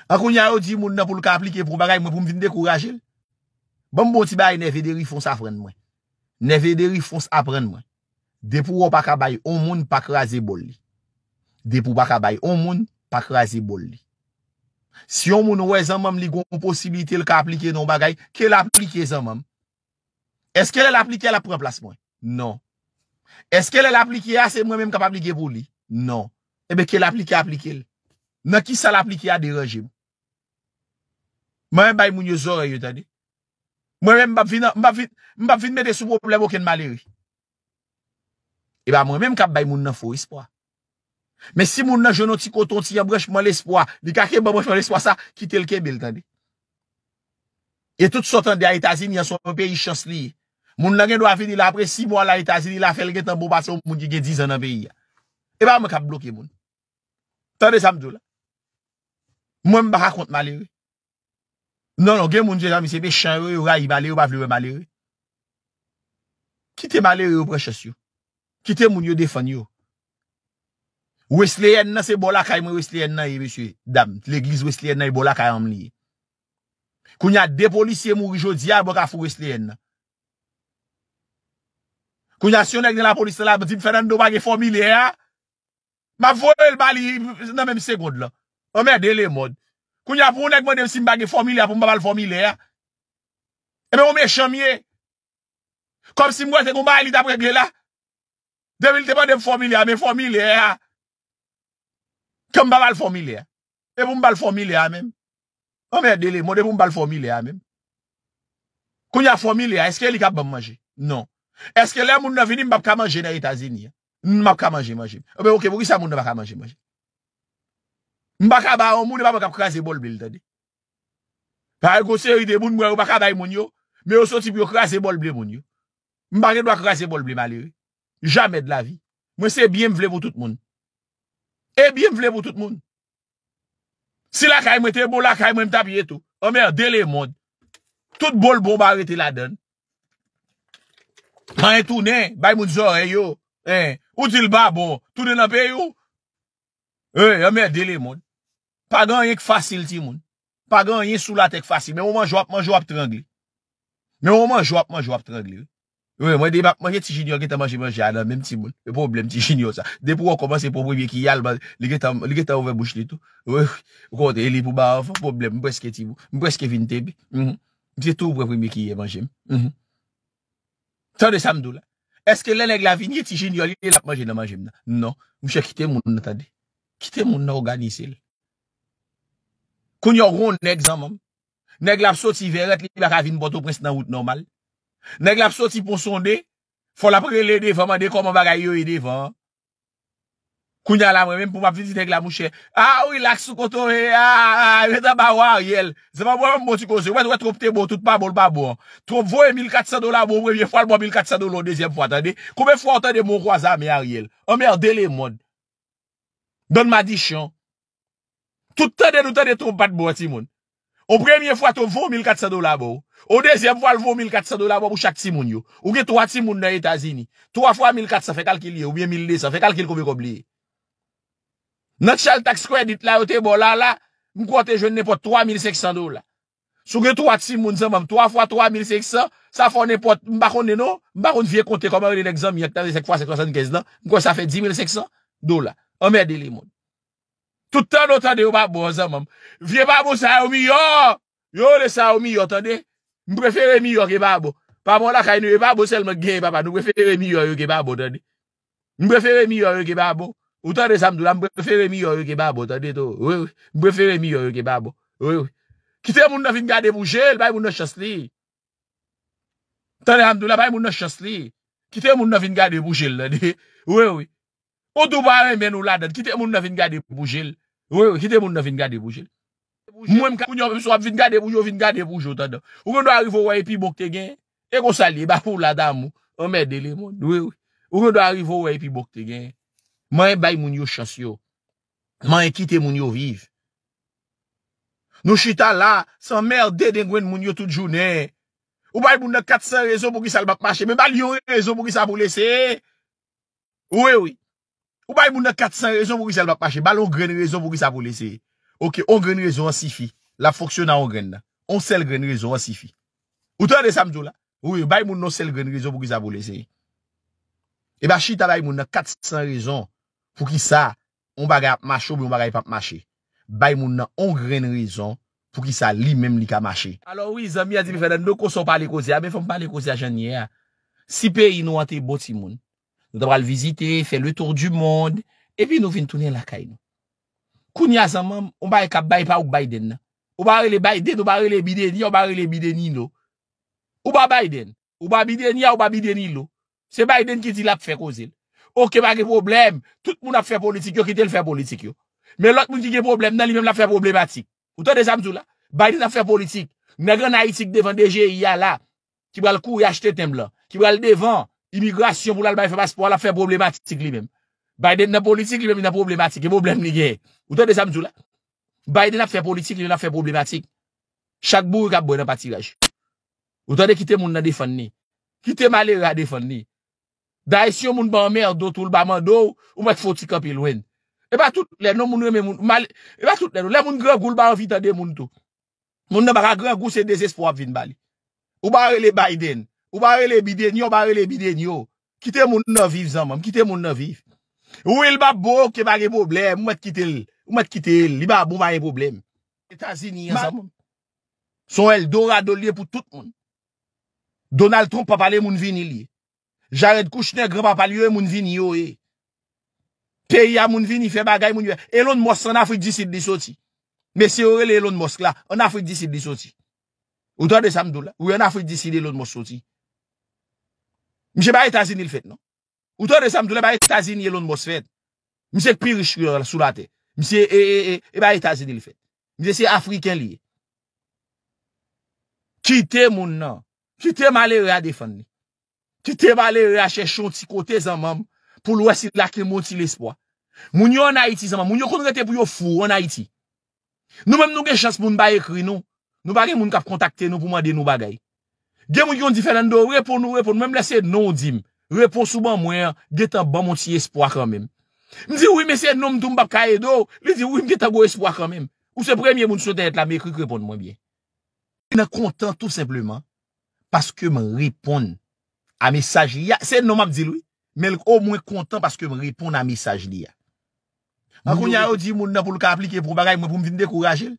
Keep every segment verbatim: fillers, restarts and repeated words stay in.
An kounye a yo di moun nan pou l ka aplike pou yon bagay, mwen pou m vin dekouraje l. Ban m bon ti bagay Nève de Rifons aprann mwen. Nève de Rifons aprann mwen. Depi w pa ka bay on moun, pa kraze bòl li. Depi w pa ka bay on moun, pa kraze bòl li. Si yon moun wè zanmanm li gon posiblite l ka aplike nan yon bagay, ke l aplike zanmanm. Èske lè l aplike a l ap pran plas mwen? Non. Èske lè l aplike a se mwen menm k ap aplike pou li? Non. Ebyen ke l aplike, aplike l. Nan kisa l aplike a deranje m? Mwen menm bay moun yo zòrèy yo tande. Mwen menm m p ap vin, m p ap vin, m p ap vin mete sou pwoblèm okenn malere. E pa mwen menm k ap bay moun nan fo espwa. Men si moun nan jwenn yon ti kote, yon ti anbranchman lespwa, li ka kenbe anbranchman lespwa sa, kite l kenbe l tande. E tout sa w tande a Etazini an se yon peyi chans li ye. Moun nan gen dwa vini la apre sis mwa la Etazini la fè l gentan bon pase yon moun ki gen diz an nan peyi a. E pa mwen k ap bloke moun. Tande sa m di w la. Mwen m pa ka kont malere. Non, non, gen moun, mezanmi, se mechan yo, yo rayi malere, yo pa vle wè malere. Kite malere yo pran chans yo. Kite moun yo defann yo. Wesleyèn nan, se bò lakay mwen Wesleyèn nan ye, mesye, dam. Legliz Wesleyèn nan, e bò lakay an m li ye. Kounye a, de polisye mouri jodi a, bò Kafou Wesleyèn nan. Kounye a, si yon nèg nan lapolis la, di m Fernando pa gen fòmilè a, m ap voye l ba li nan menm segond lan. Anmède lemond. Kounye a, pou yon nèg mande m si m pa gen fòmilè a, pou m pa ba l fòmilè a. Ebyen, yon mechan m ye. Kòmsi m wè se gon bagay li t ap regle la. Depi l te mande m fòmilè a, men fòmilè a. Ke m pa ba l fòmilè a. E pou m ba l fòmilè a menm. Anmède lemond, e pou m ba l fòmilè a menm. Kounye a fòmilè a, èske li k ap ban m manje? Non. Èske lè moun nan vini, m p ap ka manje nan Etazini an? M ap ka manje manje m. Ebyen, oke, poukisa moun nan pa ka manje manje? M pa ka ba yon moun, e pa mwen k ap kraze bòl ble l, tande. Parèy gon seri de moun, m wè yo pa ka bay moun yo, men yo soti pou yo kraze bòl ble moun yo. M pa gen dwa kraze bòl ble malere. Jamè de lavi. Mwen se byen m vle pou tout moun. E byen m vle pou tout moun. Si lakay mwen te bon, lakay mwen m t ap ye tou. Anmède lemond. Tout bòl bon ba rete ladan l. Anyen tounen, bay moun zòrèy yo. Hein, ou di l pa bon, tounen nan peyi w. Hey, anmède lemond. Pa gen anyen k fasil, timoun. Pa gen anyen sou latè k fasil. Men w manje, w ap manje, w ap trangle. Men w manje, w ap manje, w ap trangle, wi. Wi, mwen depi m ap manje, Ti Junior gentan manje manje a nan menm timoun. E pwoblèm Ti Junior sa. Depi w kòmanse pran premye kiyè a, li gentan, li gentan ouvè bouch li tou. Wi, wi. Ou konn e li pou ba anfan, pwoblèm, m prèske timoun. M prèske vin tebi. Mhm. M se tou pran premye kiyè manje m. Mhm. Tande sa m di w la. Èske lè nèg la vini, Ti Junior li ye l ap manje nan manje m nan? Non. Monchè, kite moun nan tande. Kite moun nan òganize l. Kounye a w gon nèg zanmanm. Nèg la ap soti Vèrèt, li pa ka vin Pòtoprens nan wout nòmal. Nèg la ap soti Pon Sonde, fò l ap rele devan, mande kòman bagay yo ye devan an. Kounye a la, mwen menm pou m ap vin di nèg la, monchè. Ah, relax sou kote w ye a, ah, ah, ret anba w Ariel. Se pa pou m bon ti koze. Ou wè, ou wè Trump te bon, tout pa bon, l pa bon. Trump voye mil kat san dola ba w premye fwa, l ba w mil kat san dola yon dezyèm fwa, tande. Konbyen fwa w tande mwen kwaze ame Ariel? Anmède lemond. Bann madichon. Tout tande nou tande Trump pa t bon an timoun. On premye fwa Trump voye mil kat san dola ba w. On dezyèm fwa l voye mil kat san dola ba w pou chak timoun yo. Ou gen twa timoun nan Etazini. Twa fwa mil kat san fè kalkil li ye, oubyen mil de san, fè kalkil konbyen kòb li ye. Nan child tax credit la yo te ba w la la, m kwè w te jwenn nenpòt twa mil senk san dola. Si w gen twa timoun zanmanm, twa fwa twa mil senk san, sa fè w nenpòt, m pa konnen non, m pa konn vye konte kòman rele nèg zanmi an k nan senk fwa senk swasannkenz lan, m kwè sa fè dis mil senk san dola. Anmède lemond. Tout tande w tande yo pa bon zanmanm. Vye pa bon sa yo miyò. Yo rele sa yo miyò tande. M prefere miyò ke pa bon. Pa bon lakay nou, e pa bon sèlman k genyen papa, nou prefere miyò yo ke pa bon tande. M prefere miyò yo ke pa bon. Ou tande sa m di w la, m prefere miyò yo ke pa bon, tande tou. Wi, wi. M prefere miyò yo ke pa bon. Wi, wi. Kite moun nan vin gade pou je l, bay moun nan chans li. Tande sa m di w la, bay moun nan chans li. Kite moun nan vin gade pou je l, tande. Wi, wi. Ou tou pa renmen nou ladan l. Kite moun nan vin gade pou je l. Wi, wi, kite moun nan vin gade pou je l. Mwen, m ka, kounye a, menm si w ap vin gade pou je w, vin gade pou je w, tande. Ou gen dwa rive w wè e pi bon k te gen. E konsa l ye, ba pou la damou. Anmède lemond. Wi, wi. Ou gen dwa rive w wè e pi bon k te gen. Manyen bay moun yo chans yo. Manyen kite moun yo viv. Nou chita la, se anmède dengwenn moun yo tout jounen. Ou bay moun nan kat san rezon pou kisa l p ap mache, men ba l yon rezon pou kisa pou l eseye. Wi, wi. Ou bay moun nan kat san rezon pou kisa l p ap mache. Ba l yon grenn rezon pou kisa pou l eseye. Ok, on grenn rezon an sifi. L ap fonksyone a on grenn nan. On sèl grenn rezon an sifi. Ou tande sa m di w la? Wi, bay moun nan on sèl grenn rezon poukisa pou l eseye. E pa chita bay moun nan kat san rezon poukisa on bagay ap mache oubyen on bagay p ap mache. Bay moun nan on grenn rezon poukisa li menm li ka mache. Alò wi, zanmi an di m, Fernando, konsa w pale koze a, men fò m pale koze a jan l ye a. Si peyi nou an te bon timoun, nou ta pral vizite, fè le tour du monde, epi nou vin tounen lakay nou. Kounye a, zanmi m, on bagay k ap bay pa ou k Biden nan. Ou pa rele Biden, ou pa rele Bidenia, ou pa rele Bidenilo. Ou pa Biden. Ou pa Bidenia, ou pa Bidenilo. Se Biden ki di l ap fè koze l. Ok, pa gen pwoblèm. Tout moun ap fè politik yo, kite l fè politik yo. Men lòt moun ki gen pwoblèm nan, li menm l ap fè pwoblematik. Ou tande sa m di w la? Biden ap fè politik. Nèg ann Ayiti k devan D G I a la, ki pral kouri achte tenb lan, ki pral devan imigrasyon pou l al bay fè paspò a, l ap fè pwoblematik li menm. Biden nan politik, li menm li nan pwoblematik. E pwoblèm li genyen. Ou tande sa m di w la? Biden ap fè politik, li menm l ap fè pwoblematik. Chak bourik ap bwè nan patiraj. Ou tande, kite moun nan defann li. Kite malere a defann li. Dayè, si yon moun ba anmède w tou, l ba mande w, ou mèt fè w ti kanpe lwen. E pa tout lè non moun renmen moun. Mal, e pa tout lè non. Lè moun grangou, l pa anvi tande moun tou. Moun nan pa ka grangou, se dezespwa w ap vin ba li. Ou pa rele Biden. Ou pa rele Biden yo, ou pa rele Biden yo. Kite moun nan viv, zanmi m. Kite moun nan viv. Wi, l pa bon, ok, pa gen pwoblèm. Ou mèt kite l. Ou mèt kite l. Li pa bon, pa gen pwoblèm. Etazini an, zanmi m, se yon Eldorado l ye pou tout moun. Donald Trump, papa l e moun vini l ye. Jared Kushner, granpapa l yo, e moun vini yo ye. Peyi a, moun vini fè bagay, moun yo. Elon Musk, an Afrik di Sid li soti. Mesye yo rele Elon Musk la, an Afrik di Sid li soti. Ou tande sa m di w la? Wi, an Afrik di Sid Elon Musk soti. Misye pa Etazini l fèt, non. Ou tande sa m di w la, pa Etazini Elon Musk fèt. Misye k pi rich yo sou latè. Misye e, e, e, e pa Etazini l fèt. Misye se Afriken li ye. Kite moun nan. Kite malere a defann li. Kite malere a chèche yon ti kote, zanmi m, pou l wè si l ak yon ti lespwa. Moun yo ann Ayiti, zanmi m, moun yo konn rete pou yo fou ann Ayiti. Nou menm nou gen chans moun pa ekri nou. Nou pa gen moun k ap kontakte nou pou mande nou bagay. Gen moun ki konn di, Fernando, reponn ou, reponn. Menm lè se non w di m, repons ou ban mwen an, gentan ban m yon ti espwa kanmenm. M di, wi, men se non m tou, m p ap ka ede w. Li di, wi, m gentan gen espwa kanmenm. Ou se premye moun sou entènèt la m ekri k reponn mwen byen. Nan kontan tou senpleman paske m reponn a mesaj li a. Se non m ap di l, wi. Men l omwen kontan paske m reponn a mesaj li a. An kounye a, yo di moun nan pou l ka aplike pou yon bagay, mwen pou m vin dekouraje l.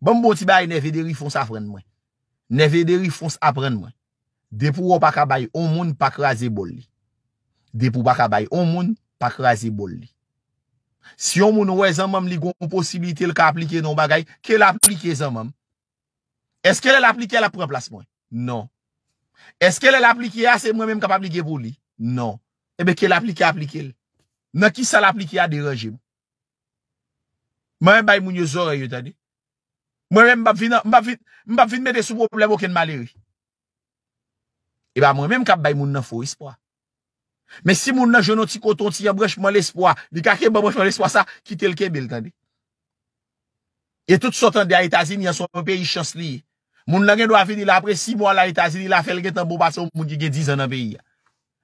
Ban m ba w ti bagay Nève de Rifons aprann mwen. Nève de Rifons aprann mwen. Depi w wè w pa ka bay yon moun, pa kraze bòl li. Depi w pa ka bay yon moun, pa kraze bòl li. Si yon moun wè zanmanm li gon posiblite l ka aplike nan yon bagay, ke l aplike zanmanm. Èske lè l aplike a, l ap pran plas mwen? Non. Èske lè l aplike a, se mwen menm k ap aplike pou li? Non. Ebyen, ke l aplike, aplike l. Nan kisa l aplike a deranje m? Mwen menm bay moun yo zòrèy yo, tande. Mwen menm, m p ap vin, m p ap vin, m p ap vin mete sou pwoblèm okenn malere. E pa mwen menm k ap bay moun nan fo espwa. Men si moun nan jwenn yon ti koton, ti yon branchman lespwa, li ka kenbe branchman lespwa sa, kite l kenbe l, tande. E tout sa w tande a Etazini an, se yon peyi chans li ye. Moun nan gen dwa vini la apre sis mwa la Etazini, la fè l gentan bon pase yon moun ki gen diz an nan peyi a.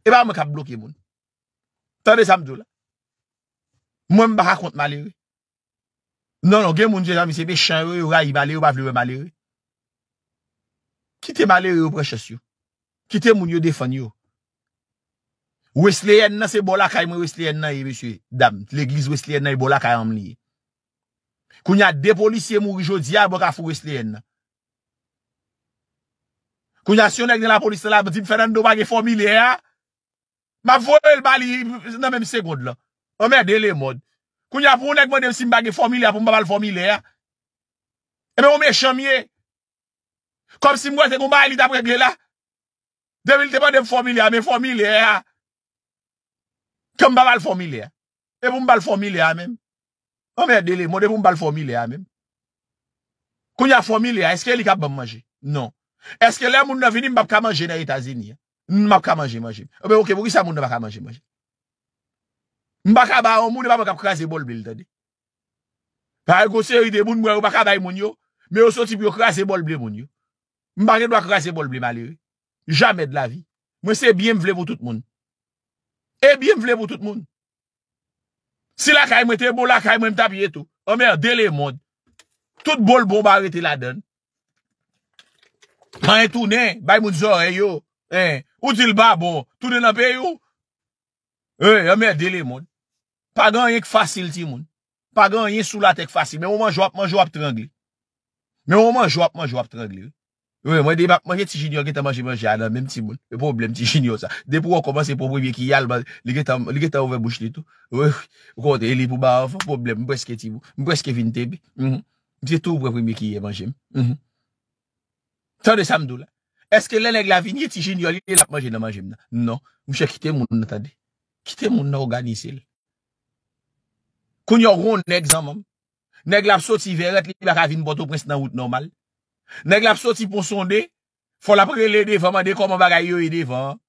E pa mwen k ap bloke moun. Tande sa m di w la. Mwen, m pa ka kont malere. Non, non, gen moun, se zanmi, se mechan yo, yo rayi malere, yo pa vle wè malere. Kite malere yo pran chans yo. Kite moun yo defann yo. Wesleyèn nan, se bò lakay mwen Wesleyèn nan ye, mesye, dam. Legliz Wesleyèn nan, e bò lakay an m li ye. Kounye a, de polisye mouri jodi a, bò Kafou Wesleyèn nan. Kounye a, si yon nèg nan lapolis lan la di m, Fernando pa gen fòmilè a, m ap voye l ba li nan menm segond lan. Anmède lemond. Kounye a, pou yon nèg mande m si m pa gen fòmilè a, pou m pa ba l fòmilè a. Ebyen, yon mechan m ye. Kòmsi m kwè se gon bagay li t ap regle la. Depi l te mande m fòmilè a, men fòmilè a. Ke m pa ba l fòmilè a. E pou m ba l fòmilè a menm. Anmède lemond, e pou m ba l fòmilè a menm. Kounye a fòmilè a, èske li k ap ban m manje? Non. Èske lè moun nan vini, m p ap ka manje nan Etazini an? M ap ka manje manje m. Ebyen, oke, poukisa moun nan pa ka manje manje? M pa ka ba yon moun, e pa mwen k ap kraze bòl ble l, tande. Paske gon seri de moun, m wè yo pa ka bay moun yo, men yo soti pou yo kraze bòl ble moun yo. M pa gen dwa kraze bòl ble malere. Jamè de lavi. Mwen se byen m vle pou tout moun. E byen m vle pou tout moun. Si lakay mwen te bon, lakay mwen m t ap ye tou. Anmède lemonn. Tout bòl bon ba rete ladann. Anyen tounen, bay moun zòrèy yo. Hein, ou di l pa bon, tounen nan peyi w. Hey, anmède lemonn. Pa gen anyen k fasil, timoun. Pa gen anyen sou latè k fasil. Men ou manje, w ap manje, w ap trangle. Men ou manje, w ap manje, w ap trangle, wi. Wi, mwen depi m ap manje, Ti Junior gentan manje manje a nan menm, timoun. E pwoblèm Ti Junior sa. Depi w kòmanse pran premye kiyè a, li gentan, li gentan ouvè bouch li tou. Wi, wi. Ou konn e li pou ba anfan pwoblèm. M prèske ti, m prèske vin tebe. Mhm. M te tou pran premye kiyè manje m. Mhm. Tande sa m di w la. Èske lè nèg la vini, Ti Junior li l ap manje nan manje m nan? Non. Monchè, kite moun nan, tande. Kite moun nan òganize l. Kounye a w gon nèg, zanmanm. Nèg la ap soti Vèrèt, li pa ka vin Pòtoprens nan wout nòmal. Nèg la ap soti Pon Sonde, fò l ap rele devan, mande kòman bagay yo ye devan an.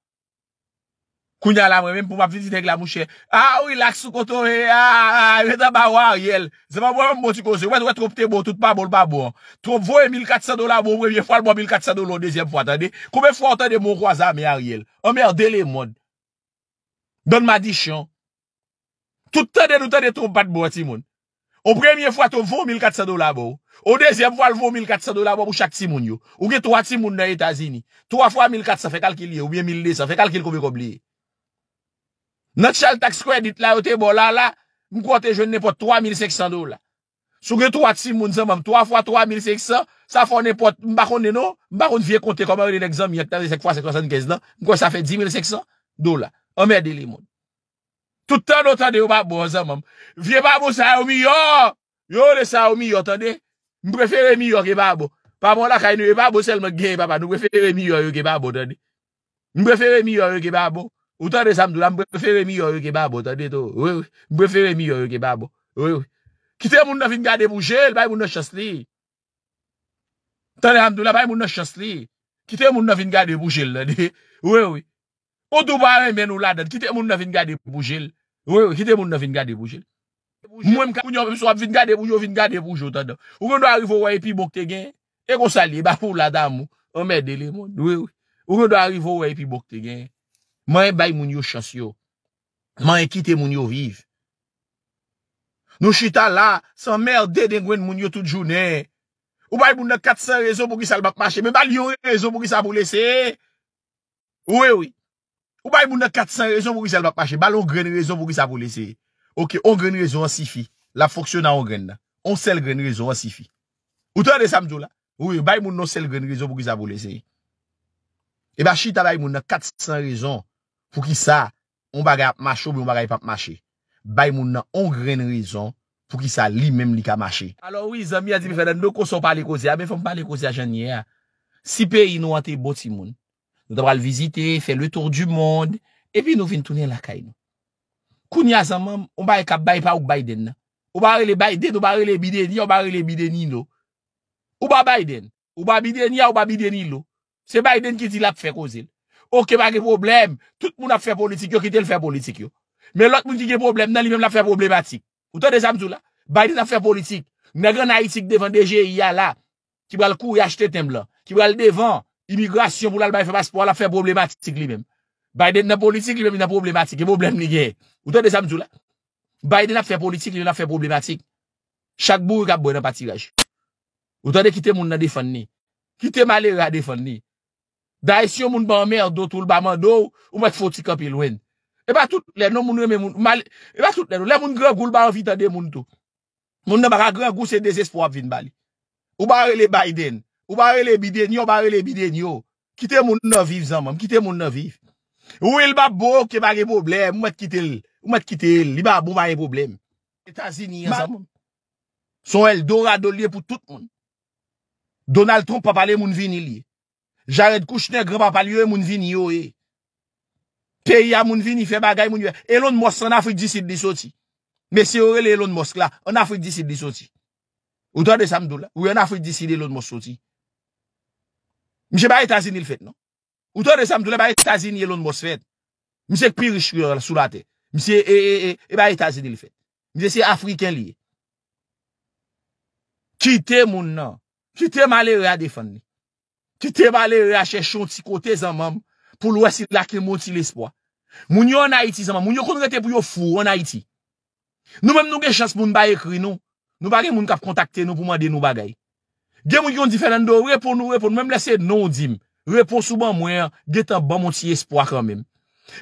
Kounye a la, mwen menm, pou m ap vin di nèg la, monchè, a, rilaks, ou kote w ye, a, a, a, ret anba w, Ariel. Zanmanm, mwen menm, bon ti koze. Ou wè, ou wè, Trump te bon, tout pa bon, l pa bon an. Trump voye mil katsan dola ba w premye fwa, l ba w mil katsan dola yon dezyèm fwa, tande. Konbyen fwa w tande men w kwaze ame Ariel? Anmède lemonn. Donn madichon. Tout tande nou tande Trump pa t bon, timoun. On premye fwa, Trump voye mil katsan dola ba w. On dezyèm fwa, l voye mil katsan dola ba w pou chak timoun yo. Ou gen twa timoun nan Etazini. Twa fwa mil katsan, fè kalkil li ye, oubyen mil desan, fè kalkil konbyen kòb li ye. Nan child tax credit la, yo te ba w la, la, m kwè w te jwenn nenpòt twa mil senksan dola. Si w gen twa timoun, zanmanm, twa fwa twa mil senksan, sa fè w nenpòt, m pa konnen non, m pa konn vye konte kòman rele nèg zanmi an k nan sèk fwa sèk swasannkenz lan, m kwè sa fè dis mil senksan dola. Anmède lemonn. Tout tande w tande yo pa bon, zanmanm. Vye pa bon sa yo miyò. Yo rele sa yo miyò, tande. M prefere miyò ke pa bon. Pa bon lakay nou, e pa bon sèlman k genyen, papa. Nou prefere miyò yo ke pa bon, tande. M prefere miyò yo ke pa bon. Ou tande sa m di w la, m prefere miyò yo ke pa bon, tande tou. Wi, wi. M prefere miyò yo ke pa bon. Wi, wi. Kite moun nan vin gade pou je l, bay moun nan chans li. Tande sa m di w la, bay moun nan chans li. Kite moun nan vin gade pou je l, tande. Wi, wi. Ou tou pa renmen nou ladann. Kite moun nan vin gade pou je l. Wi, wi, kite moun nan vin gade pou je l. Mwen, m ka, kounye a, menm si w ap vin gade pou je w, vin gade pou je w, tande. Ou gen dwa rive w wè e pi bon k te gen. E konsa l ye, ba pou la damou. Anmède lemonn. Wi, wi. Ou gen dwa rive w wè e pi bon k te gen. Manyen bay moun yo chans yo. Manyen kite moun yo viv. Nou chita la, se anmède dengwenn moun yo tout jounen. Ou bay moun nan katsan rezon pou kisa l p ap mache. Men ba l yon rezon pou kisa pou l eseye. Wi, wi. Ou bay moun nan katsan rezon pou kisa l p ap mache. Ba l yon grenn rezon pou kisa pou l eseye. Oke, yon grenn rezon an sifi. L ap fonksyone a yon grenn nan. Yon sèl grenn rezon an sifi. Ou tande sa m di w la? Wi, bay moun nan yon sèl grenn rezon pou kisa pou l eseye. E pa chita bay moun nan katsan rezon pou kisa yon bagay ap mache oubyen yon bagay p ap mache. Bay moun nan yon grenn rezon pou kisa li menm li ka mache. Alò wi, zanmi an di m, Fènando, konsa w pale koze a, men fò m pale koze a jan l ye a. Si peyi nou an te bon, timoun, nou ta pral vizite, fè le tour du monde, epi nou vin tounen lakay nou. Kounye a, zanmanm, yon bagay k ap bay pa ou k Biden nan. Ou pa rele Biden, ou pa rele Bidenio, ou pa rele Bidenilo. Ou pa Biden. Ou pa Bidenia, ou pa Bidenilo. Se Biden ki di l ap fè koze l. Oke, pa gen pwoblèm. Tout moun ap fè politik yo, kite l fè politik yo. Men lòt moun ki gen pwoblèm nan, li menm l ap fè pwoblematik. Ou tande sa m di w la? Biden ap fè politik. Nèg ann Ayiti k devan D G I a la, ki pral kouri achte tenb lan, ki pral devan imigrasyon pou l al bay fè paspò a, l ap fè pwoblematik li menm. Biden nan politik, li menm li nan pwoblematik. E pwoblèm li genyen. Ou tande sa m di w la? Biden ap fè politik, li menm l ap fè pwoblematik. Chak bourik ap bwè nan patiraj. Ou tande, kite moun nan defann li. Kite malere a defann li. Dayè, si yon moun pa anmède w tou, l pa mande w, ou mèt fè w ti kanpe lwen l. E pa tout lè non moun renmen moun. Mal, e pa tout lè non. Lè moun grangou, l pa anvi tande moun tou. Moun nan pa ka grangou, se dezespwa w ap vin ba li. Ou pa rele Biden. Ou pa rele Bidenio, ou pa rele Bidenio. Kite moun nan viv, zanmanm. Kite moun nan viv. Wi, l p ap bon, oke, pa gen pwoblèm. Ou mèt kite l. Ou mèt kite l. Li pa bon, pa gen pwoblèm. Etazini an, zanmanm. Se yon Eldorado l ye pou tout moun. Donald Trump pa pale moun vini l ye. Jared Kushner, granpapa l yo, e moun vini yo ye. Peyi a, moun vini fè bagay, moun yo. Elon Musk, ann Afrik di Sid li soti. Mesye yo rele Elon Musk la, ann Afrik di Sid li soti. Ou tande sa m di w la? Wi, ann Afrik di Sid Elon Musk soti. Misye pa Etazini l fèt, non. Ou tande sa m di w la, pa Etazini Elon Musk fèt. Misye k pi rich sou latè. Misye e, e, e, e pa Etazini l fèt. Misye se Afriken li ye. Kite moun nan. Kite malere a defann li. Kite malere a chèche yon ti kote, zanmanm, pou l wè si l ak yon bon ti lespwa. Moun yo ann Ayiti, zanmanm, moun yo konn rete pou yo fou ann Ayiti. Nou menm nou gen chans moun pa ekri nou. Nou pa gen moun k ap kontakte nou pou mande nou bagay. Gen moun ki konn di Fernando, reponn ou, reponn. Menm lè se non w di m, repons ou ban mwen an, gentan ban m yon ti espwa kanmenm.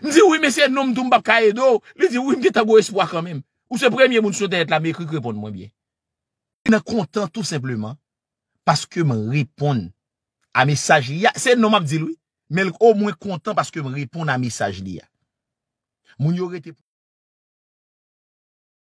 M di wi, men se non m tou m p ap ka ede w. Li di wi, m gentan gen espwa kanmenm. Ou se premye moun sou entènèt la m ekri k reponn mwen byen. Nan kontan tou senpleman paske m reponn a mesaj li a. Se non m ap di l wi, men l omwen kontan paske m reponn a mesaj li a. Moun yo rete